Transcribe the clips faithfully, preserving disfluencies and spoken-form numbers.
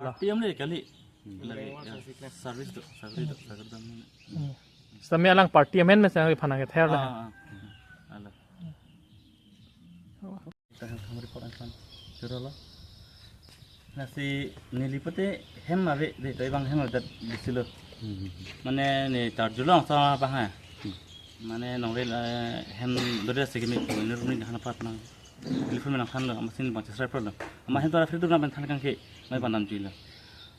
Party amle kali. Lagi, ya, service do, service do, service do. Hmm. Sami alang party amen mesen phan kether la. Ah, ah, ah. Ala. Kita ham report angkang. Churo lo. Lasi neli pute hem ave de, to abang hem ave dat di silo. Hmm. Mane ne tarjulong sa bang ha. Hmm. Mane nongrel, eh, hem dode se kimi ko ne rumi han apar nang. Telephone nangthanlo, amatsi bang chesrai pro lo. Amat hem tora free dur na bang than kangke, mai bang dam chilo.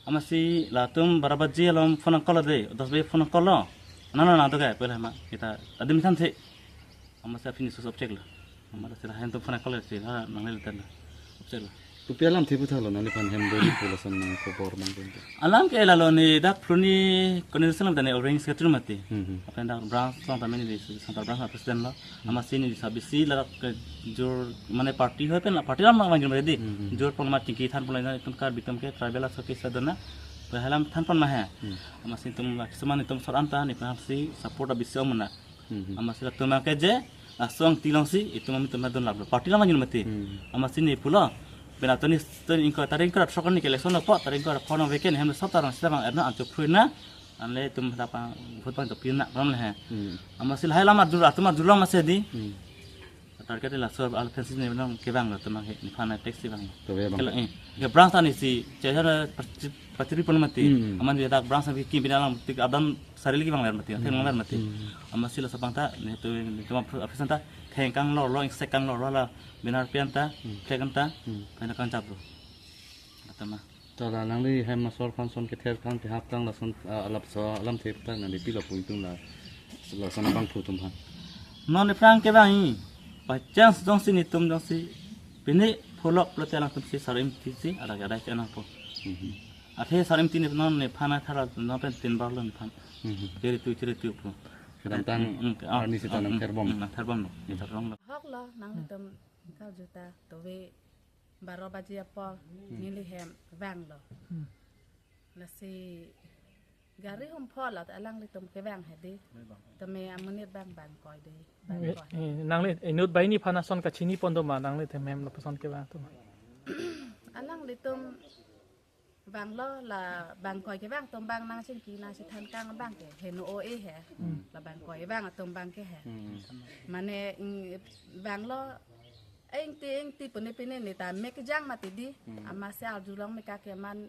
Amatsi latum bara baji alom phone call de, dos baji phone call lo. Nana na doga pela ma kita adim than the. Amatsi aphi ni sus object lo. Amat sila hem tum phone call si ha nangle tan lo. Object lo. Kopi alamthe puthalo neliphan hem dori pulo son nang khobor bang tum. Alam ke lalo ne dak phruni conversation lam tane orange secretary mati. Hmm, hmm. Apa dak branch long tame ne di Santa branch president lo. Hmm. Amatsi ne di sabisi la ke jur mane party hoi pen la party lam mang jur mati di. Hmm, hmm. Jur pon ma tingki than pon la itum Karbi atum ke tribal aso ke sadana. Pehalam than pon ma he. Hmm. Amatsi itum la kisman itum sor anta ne paham si support abisi om na. Hmm, hmm. Amatsi latum ke je asong tilong si itum ami tum don lap lo. Party lam mang jur mati. Hmm. Amatsi ne pulo. Bena toni toni ingko tarik ingko sok ni ke election lo po tarik ingko phone veken hem sop tarang sita bang erna anchuk phrui na. Anle itum dapa vote bang to pina ram le he. Hmm. Amatsi lahai lam arjur atum arjulong masi di. Hmm. Target la so al pensi ne nang kevang lo teman he ni phana taxi bang. To ve bang. Kela, eh, ke branch ani si chehara patiri pon mati. Hmm. Amat dia dak branch abi kim bina lang tik abang sarili kevang ler mati. Hmm. Theng ler mati. Hmm. Amatsi la sapang ta ne to ne to office ta thengkang lo lo sek kang lo lo la benar pian ta. Hmm. Thekam ta. Hmm. Pena kang chap lo. Atama. Tala nangli hem asor aphan son kether aphan kehap tang lason, ah, alap so alamthe tang nangli pilo pu itum la lason abang phu atum aphan. Non ne phrang kevang i. By chance jongsi netum jongsi pini pholok lote alangtum si sarim tisi ada ada channel po. Mhm. Athe sarim tini non ne phana thara non pen tin bar lo ne phan. Mhm. Chiri tu chiri tu po. Kedamtang Hmm, hmm, ah, arni sita ah, nang hmm, therbom. Hmm, nang therbom lo. Ne therbom lo. Hok lo nanglitum kau juta tove baro baji apor Hmm. neli hem vanglo. Hmm. Lasi gari hum phola ta alanglitum kevang hedi. Tame amonit bang bang koi de. Bang Eh, koi. Eh, nangli inut bai ni phana son kachini pon do ma nangli them hem lapuson kevang atum. Alanglitum vanglo la bang koi kevang atum bang nang chingki nang chethan kang bang ke heno o e he. Hmm. La bang koi vang atum bang ke he. Hmm. Mane, mm, vanglo engti engti pune pine ne ta mek jang mati di. Hmm. Amatsi arjulong mek ke man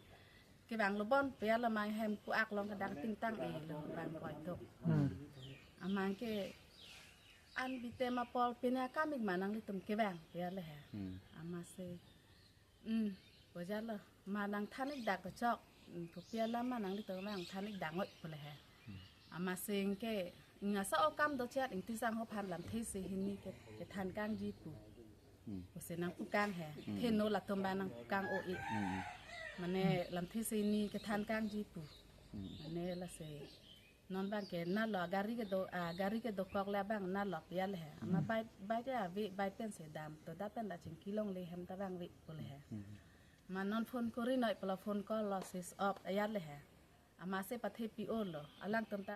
kevang lo bon pe la mang hem pu ak long kadak ting tang e lo bang koi tok. Hmm. Amang ke an bite ma pol pine akamik ma nanglitum kevang pe le he. Hmm. Amatsi. Hmm. Bojar lo ma nang thanik dak kechok. Hmm, kopi alam ma nanglitum vang thanik dak ngot pule he. Hmm. Amatsi ke ngasa okam do chat ingti sang ho phan lamthe si hini ke kethan kangji pu. Hmm. Pusi nangpu kang he. Hmm. Theno latum ba nangpu kang o i. Hmm. Mane lamthe si hini kethan kangji pu. Hmm. Mane lasi non bang ke nalo gari kedo, ah, gari kedokok le bang nalo pe le he. Ama Hmm. bai bai ke ave bai pen si dam to da pen da chingki longle hem ta bang ve pule he. Hmm. Ma non phone kori noi pula phone call lo switch off ayar le he. Amatsi pathe pi o lo. Alangtum ta